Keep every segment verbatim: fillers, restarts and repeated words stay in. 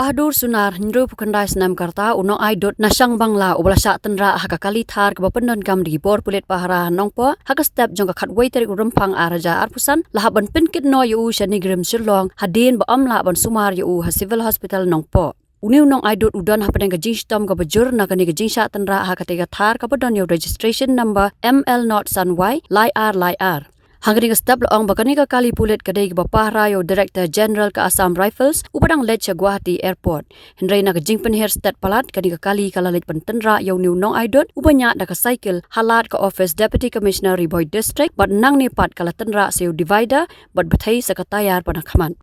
Bahadur Sunar, hynriewphew khyndai snem ka rta, u nongai dud na Shangbangla, uba la shah tynrah ha ka kali thar kaba pyndonkam da ki bor pulit pahara ha Nongpoh ha ka step jong ka khatwei tarik u Rymphang ar hajar arphew san, la hap ban pynkit noh ïa u sha NEIGRIHMS Shillong hadien ba ym lah ban sumar ïa u ha Civil Hospital Nongpoh. Une u nongai dud u don hapdeng ka jingshitom kaba jur na kane ka jingshah tynrah ha katei ka thar kaba don ïa u registration number M L not san Y lai ar lai ar. Ha kane ka step la ong ba kane ka kali pulit ka dei kaba pahara ïa u Director General ka Assam Rifles, uba dang leit sha Guwahati Airport. Hynrei na ka jingpynher stet palat, kane ka kali ka la leit ban tynrah ïa une u nongai dud uba ñiah da ka cycle ha lad ka office Deputy Commissioner Ri Bhoi District, bad nangne pat ka la tynrah sa ïa u divider bad bthei sa ka tayar ba na khmat.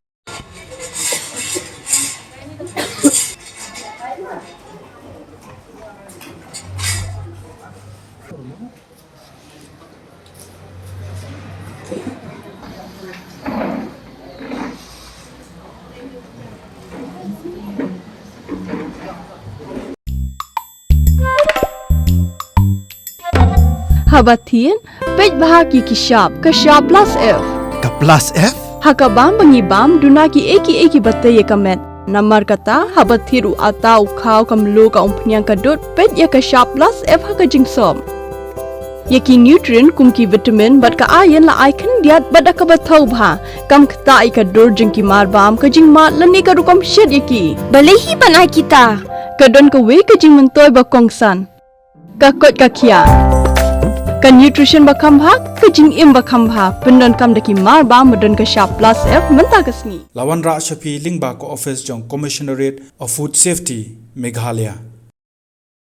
Haba thied, peit bha ïa ki shap, ka shap plus F. Ka plus F? Ha ka bam ba ngi bam, duna kiei kiei kiba tei ïa ka met. Namar kata, haba thied u atta, u khaw, ka mluh, ka umphniang, ka dud, peit ïa ka shap plus F ha ka jingsop. Ïa ki nutrient kum ki vitamin bad ka iron la ai khyndiat bad da kaba thew bha. Kam ktah ïa ka dur jong ki mar bam, ka jingmad lane ka rukom shet ïa ki. Balei hi ban ai kita? Ka don kawei ka jingmyntoi ba kongsan. Ka koit ka khiah. Ka nutrition ba kham bha, ka jingim ba kham bha. Pyndonkam da ki mar bam ba don ka shap plus F mynta ka sngi. La wanrah sha phi lyngba ka office jong Commissionerate of Food Safety, Meghalaya.